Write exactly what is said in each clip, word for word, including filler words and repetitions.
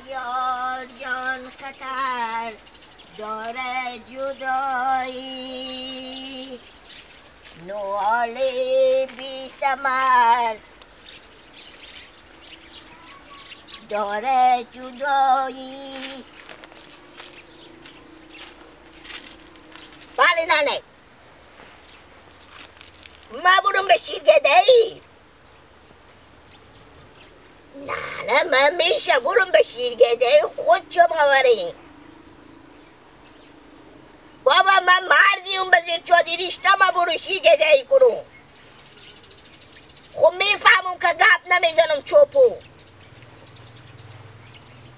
یار جان خطر داره جدایی، نوال بی ثمر داره جدایی. بله ننه، ما برم به شیرگده‌ای. نه، نه، من می‌شه برم به شیرگده‌ای خود چه باوری؟ بابا، من مردیم به زیر چادی ریشتم، من برو شیرگده‌ای کنم. خب می‌فهمم که گپ نمیزنم چوپو.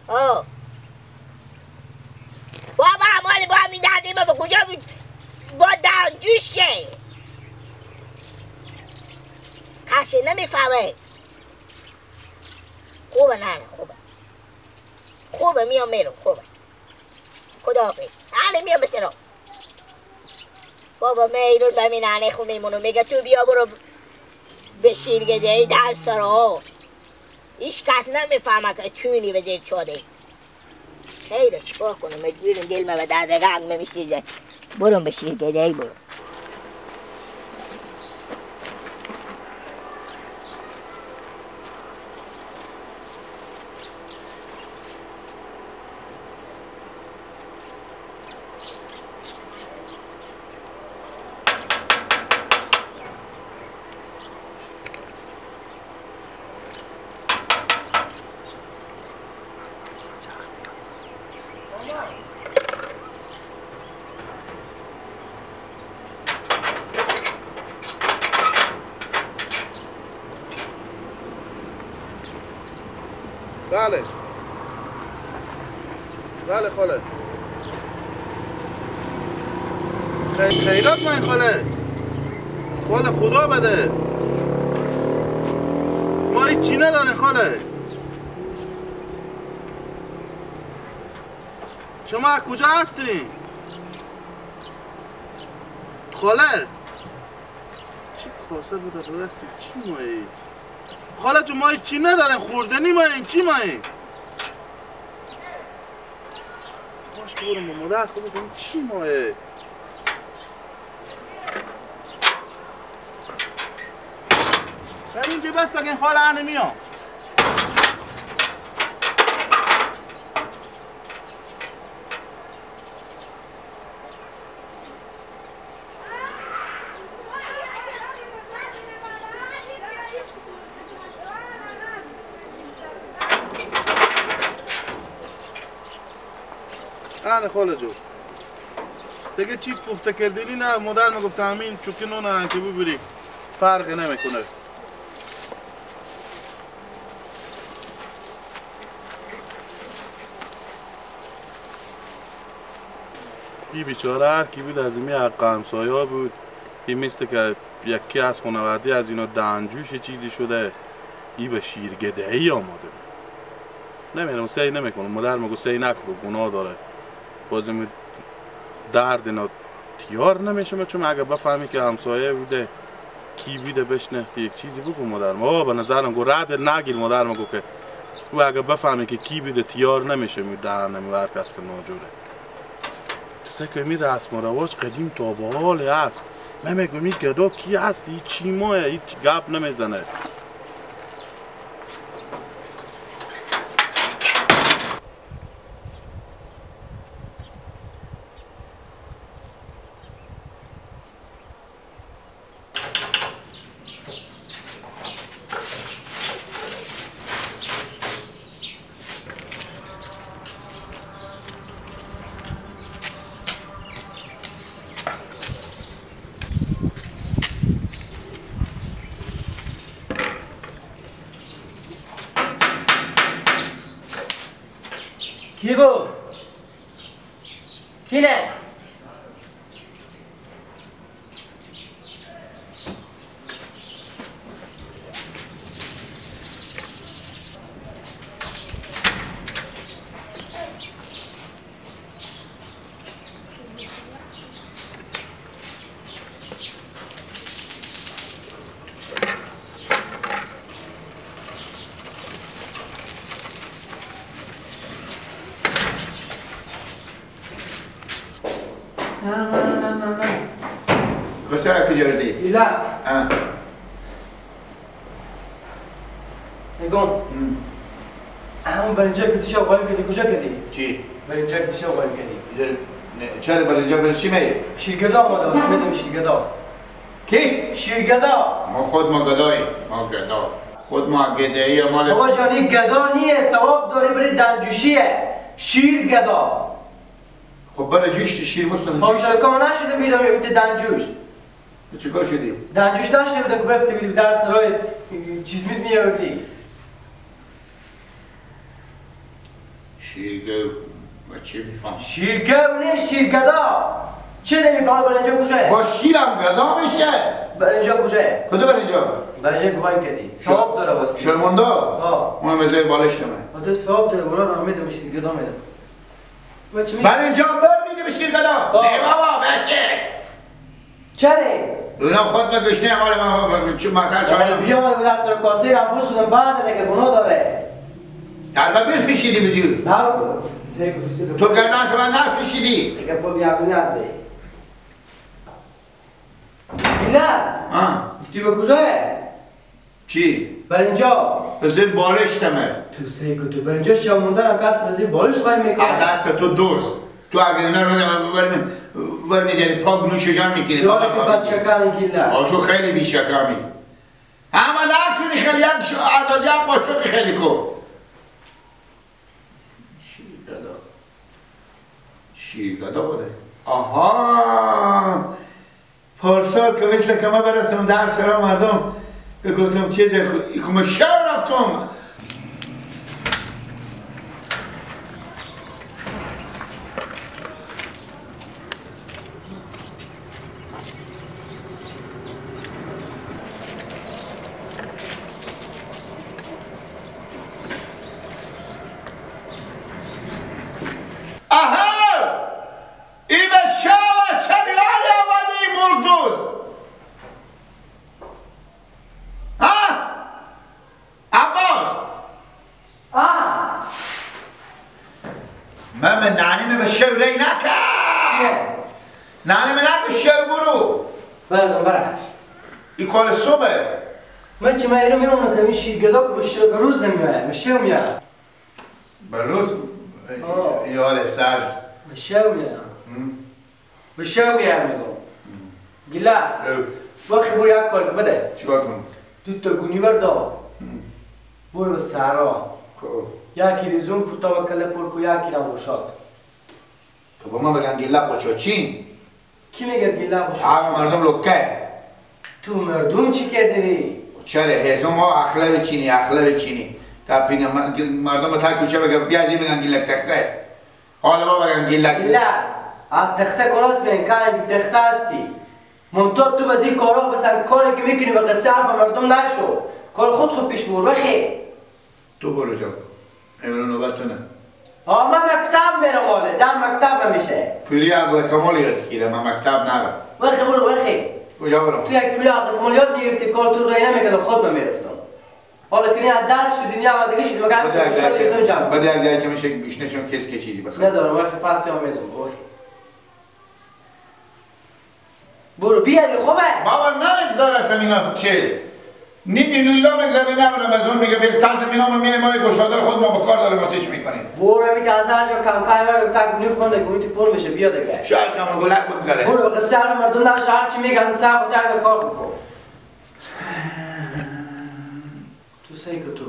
آه. بابا، امانی با همی دردی ما به کجا بود؟ با دنجوش شه. کسی نمی‌فهمه. خوبه ننه، خوبه. خوبه، میام میرم، خوبه. خداحافظ. هله میام بسرم. بابا، من اینو به می ننه خو میمونم. میگه تو بیا برو به شیرگده‌ای در سرا. هیچ کس نمی‌فهمه که تونی به زیر چاده. خیره، چیکار کنم؟ مجبورم دل ما به درد رنگ نمی‌شه. برم به شیرگده‌ای برم. بله. بله خاله. خی-، خیرات من خاله. خاله خدا بده. ما هیچی نداریم خاله. شما کجا هستین؟ خاله. چی کاسه بوده برسی؟ چی مایه؟ خاله جو ما چی نداریم، خوردنی مایه، چی مایه؟ باش که برم با مادر خود بگم چی مایه؟ در اینجا بس اگه این خاله انه میام. انه خاله جو. دیگه چیز پخته کردنی نه، مادر ما گفته همین چوکی نون انه که ببری فرق نمی‌کنه. ای بیچاره هر کی بود از این حق همسایا بود. این مثل که یکی از خانواده از اینا دنجوش چیزی شده، ای به شیرگده‌ای آماده بود. نمی‌رم سعی نمی‌کنم، مادر مگو سعی نکن، گناه داره. باز این درد اینا تیار نمی‌شم، چون اگه بفهمی که همسایه بوده، کی بوده بشنه، یک چیزی بگو مادر ما. بابا، به نظرم گو رد نگیر مادر مگو که او اگه بفهمی که کی بوده تیار نمی‌شه، می دهنم هر کس که ناجوره. تو سه که می رسم و رواج قدیم تا به حال هست. من می‌گم این گدا کی هست؟ این چی مایه؟ هیچ گپ نمیزنه. کی بو؟ کی نه؟ نه، نه، نه، نه، نه. کسا کجا کردی؟ ایلا. ها. نگون. هم. همون برنجا که دیشب قایم کردی، کجا کردی؟ چی؟ برنجا که دیشب قایم کردی. ایدر، نه، چرا برنجا برای چی می‌ری؟ شیرگدا آمده، واسه می‌دم شیرگدا. کی؟ شیرگدا. ما خود ما گداییم، ما گدا. خود ما گدایی، ما بابا جان، این گدا نیه، ثواب داره برای دمجوشیه. شیرگدا. خب برای جوش تو شیر مستم، بابا جوش. جان، کار نشده بیدم یا بیت دمجوش. تو چیکار شدی؟ دمجوش نشده بیدم که برفتی بیدی در سرای چیز میز می‌گرفتی. شیرگو، من چی می‌فهم؟ شیرگو نیه، شیرگدا. چه نمی‌فهمی برنجا کجایه؟ با شیرم گدا می‌شه. برنجا کجایه؟ کدوم برنجا؟ برنجا گواهی کردی. ثواب داره واستی. شرمنده؟ ها. اون به زیر بالشتمه. آه، تو ثواب داره، برو راه می‌دم، شیرگدا می‌دم. و چی می- برنجا بر می‌ده به شیرگدا. ها. نه بابا، بچه. چره؟ اونا خود به گشنه حال ما، ما، ما، چون ما تا چای آره، بیا به دست و کاسه هم بسودم، بعد دیگه گناه داره. در به بیر فیشیدی بجو. نه بابا. تو گردن تو من نفیشیدی. دیگه پول بیاردونی هستی. نه. ها. گفتی به کجایه؟ چی؟ برنجا. به زیر بالشتمه. تو سیکو تو برنجا شموندن هم کس به زیر بالش خواهی می‌کنه. آه، دست تو دوست. تو اگه اینا رو ور می-، ور می‌داری، پاک نوش جان می‌کنی. یاره که بچه کمی گیله. آه، تو خیلی بی‌شکمی. اما نکنی خیلی هم ش-، اندازه هم قاشق خیلی کو. شیرگدا. شیرگدا بوده. آها. پارسال که مثل که من برفتم در سرا مردم، که گفتم چیزه خو-، خو من شهر رفتم. آها! ای به شاوه چنگالی آمده ای ملدوز. ها؟ عباس! آه. من، من نانی من به شو ری نکه. چیه؟ نانی من نکو شو برو. بله، بله. ای کار صبح. من چی، من اینو میمونم که این شیرگدا که به شو، به روز نمیایه، به شو میایه. به روز؟ آه. ای حال سرد. به شو میایه. هم. به شو میایه میگم. گیلا. او. وخی برو یک کار که بده. چیکار کنم؟ دو تا گونی وردا. هم. برو به صحرا. خب. یکی ریزون پورتا و کله پر کو، یکی رم گشاد. تو با من بگن گیلا قوچا چین؟ کی میگه گیلا قوچا؟ همه مردم لکه. تو مردم چی کردی؟ چره هیزم ها اخلاق چینی، اخلاق چینی. تا پینا م-، مردم تا کوچه بگه بیا دی میگن گیلک تخته. حالا ما بگن گیلک. گیلا. آ تخته کلاس بین کار تخته هستی. منتها تو بزی کارا بسن کاری که می‌کنی به قصه حرف مردم نشو. کار خود خود پیش بور بخی. تو برو جان. امرو نوبت تو نه. آه، من مکتب میرم حاله. ده مکتب همیشه. پوری عقل کمال یاد گیره، من مکتب نرم. وخی برو، وخی. کجا برم؟ تو یک پوری عقل کمال یاد می‌گرفتی، کار تو رای نمی‌کردم، خود من می‌رفتم. حالا که نه، درس شدی، نه، و دیگه شدی، مگه بده تو یک شاید دقیقه. یکم جمع. بده یک دقیقه می‌شه گشنه چون کس که چیزی بخواد. ندارم، وخی پس پیام می‌دم، وخی. برو بیاری خوبه. بابا نمیگذارستم اینا چه؟ نیمی لولا می‌گذاره نمونم از اون میگه بیا تازه می‌نام می‌آیم ما گشاده خود ما با کار داریم آتش می‌کنیم. برو بی تازه هر جا کم کم می‌برم تا گونی خونه گونی تو پر می‌شه بیا دیگه. شاید جام گلک بگذاره. برو به قصه حرف مردم نشو، هر چی می‌گم صاحب و تای کار بکن. تو سعی کن تو.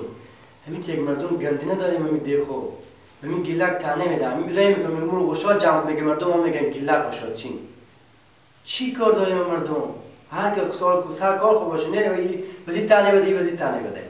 همی تی یک مردم گندی نداریم همی دیخو. همی گیلک تنه می‌ده. همی رای می‌کنم همی گشاد جمع بگه مردم هم می‌گن گیلک گشاد چین. چی کار داریم مردم؟ هر که سال کو سر کار خوب باشه، نه ای بزی تنه بده، ای بزی تنه بده.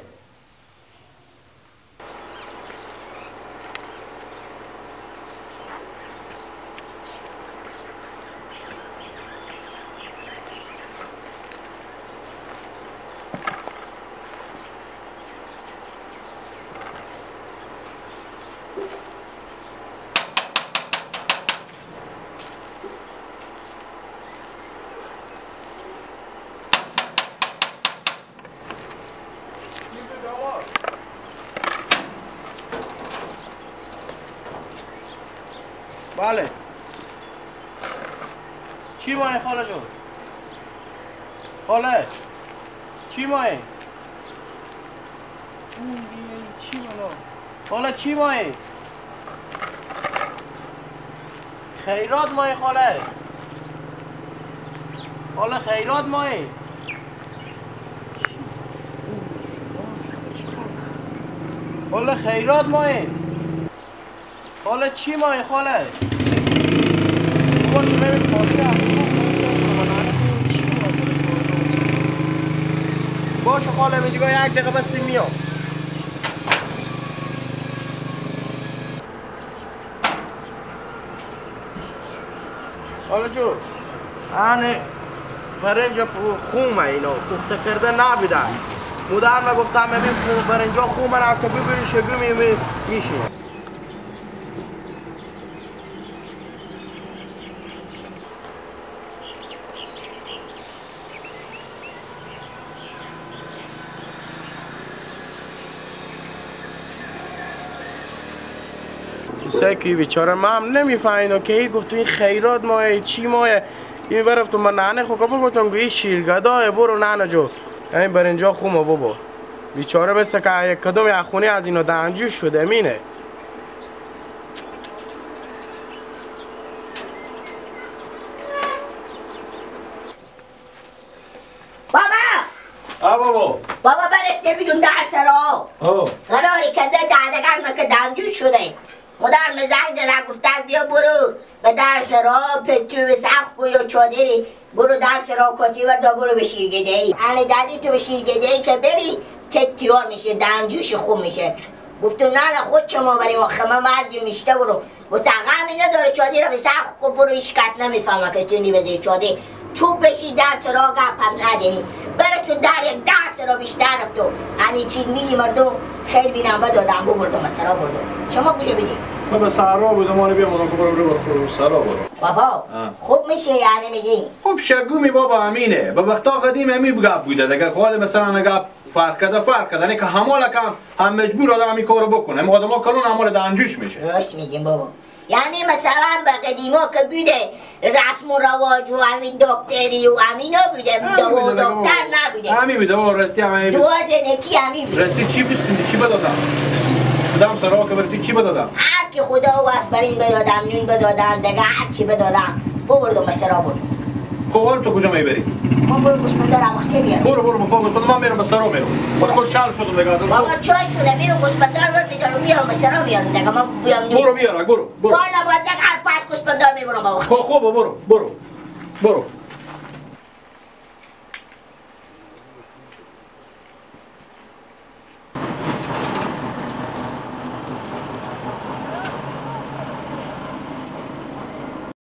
بله. چی مایه خاله جون؟ خاله، چی مایه؟ اون دیگه چی بنا؟ خاله، چی مایه؟ خیرات مایه خاله. خاله، خیرات مایه. خاله، خیرات مایه. خاله، چی مایه خاله؟ باشه، بریم پاسه. چی مایه خاله؟ باشه خاله، اینجا یک دقیقه بستیم میام. خاله جو، انه برنج پو-، خومه اینا پخته کرده نبودن. مادر ما گفتم همین خو-، برنجا خومه را که ببری شگومی می-، میشه. سه کی بیچاره، ما هم نمی‌فهمیدم که ای گفت این خیرات مایه، چی مایه. این برفت و من ننه خو که بگفتم که این شیرگدایه، برو ننه جو، این برنجا خومه بابا. بیچاره مثل که یک کدوم یک خونه از اینا دنجو شده، امینه. بابا! آ بابا. بابا، برس که بیدون درس را. آه. قراری که ده دادگان من که دندوی شده. مادر من زنگ زده، گفته بیا برو به درس را، پتو و سخت کو یا چادری، برو درس را کاتی وردا، برو به شیرگده‌ای. انه دادی تو به شیرگده‌ای که بری، تت تیار می‌شه، دندوش خوب می‌شه. گفت نه نه، خود چما بریم، آخه من مردی میشته برو. گفت غمی نداره، چادی را به سر خود برو، هیچ کس نمیفهمه که تو نی به زیر چادی چوب بشی، در چرا گپ هم ندینی. برفت و در یک ده سرا بیشتر رفت و هنی چی میگی مردم خیر بینم بدادم، ببردم و سرا بردم. شما کجا بیدی؟ من به سرا بودم، ما رو بیامدم که برو رو به خور سرا برو. بابا، آه. خوب می‌شه یعنی می‌گی؟ خب شگومی بابا، امینه. به وقتا قدیم امی گپ بوده. اگر خاله مثلاً گپ فرق کرده، فرق کرده. یعنی که همال کم هم مجبور آدم همی کارو بکنه. امی آدما کلون همال دنجوش می‌شه. راست می‌گیم بابا. یعنی مثلاً به قدیما که بوده، رسم و رواج و همین دکتری و همینا بوده، همی دوا و بوده، دکتر نبوده. همی بوده، بابا، راستی همی بوده. دعا زنکی همی بوده. راستی چی بستندی، چی بدادم؟ کدام سرا که برفتی، چی بدادم؟ هر کی خدا وقت برین بدادم، نون بدادم، دگه هر چی بدادم، ببردم به سرا بردم. خب، حال تو کجا می‌بری؟ ما برو گوسپندار هم وقت بیارم. برو، برو، ما گوسپندار، من می‌رم، به سرا می‌رم. خود خود شل شدم دگه، از بابا، چا شده؟ می‌رم گوسپندار ور می‌دارم، می‌رم به سرا می‌ارم دگه، من بیام نون. برو بیار، برو، برو. با نباید دگه هر پس گوسپندار می‌برم با وقت. خب، خب، برو، برو، برو.